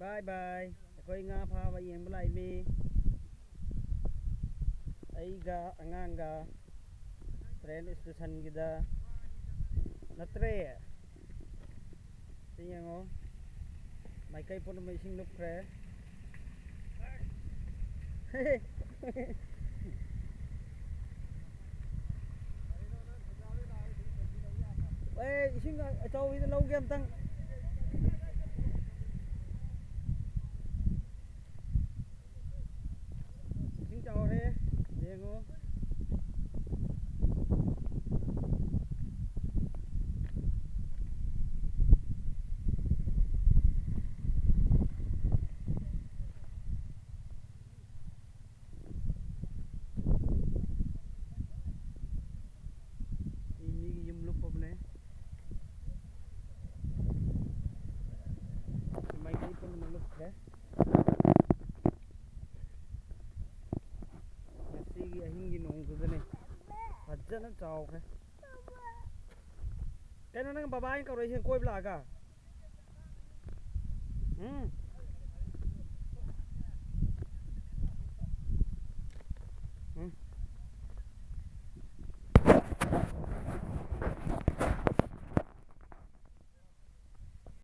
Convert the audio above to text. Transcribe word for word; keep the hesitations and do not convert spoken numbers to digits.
Bye bye. ꯑꯩꯈꯣꯏ ꯉꯥ ꯐꯥꯕ ꯌꯦꯡꯕ ꯂꯥꯛꯏꯃꯤ꯫ ꯑꯩꯒ ꯑꯉꯥꯡꯒ train stationꯒꯤꯗ꯫ ꯅꯠꯇ꯭ꯔꯦ꯫ ꯁꯤ ꯌꯦꯡꯉꯣ꯫ ꯃꯥꯏꯀꯩ ꯄꯨꯝꯅꯃꯛ ꯏꯁꯤꯡ ꯂꯨꯞꯈ꯭ꯔꯦ꯫ ꯑꯦ, ꯏꯁꯤꯡ ꯑꯆꯧꯕꯤꯗ ꯂꯧꯒꯦ ꯑꯝꯇꯪ꯫ ꯏꯁꯤꯡ ꯆꯥꯎꯔꯦ, ꯌꯦꯡꯉꯣ꯫ ꯃꯤ ꯃꯤꯒꯤ ꯌꯨꯝ ꯂꯨꯞꯄꯕꯅꯦ꯫ ꯃꯥꯏꯀꯩ ꯄꯨꯝꯅꯃꯛ ꯂꯨꯞꯈ꯭ꯔꯦ꯫ ꯉꯁꯤꯒꯤ ꯑꯍꯤꯡꯒꯤ ꯅꯣꯡꯗꯨꯗꯅꯦ ꯐꯖꯅ ꯆꯥꯎꯈ꯭ꯔꯦ꯫ ꯀꯩꯅꯣ ꯅꯪ ꯕꯕꯥ ꯍꯥꯏꯅ ꯀꯧꯔꯛꯏꯁꯦ ꯀꯣꯏꯕ ꯂꯥꯛꯑꯒ? ꯎꯝ꯫ ꯎꯝ꯫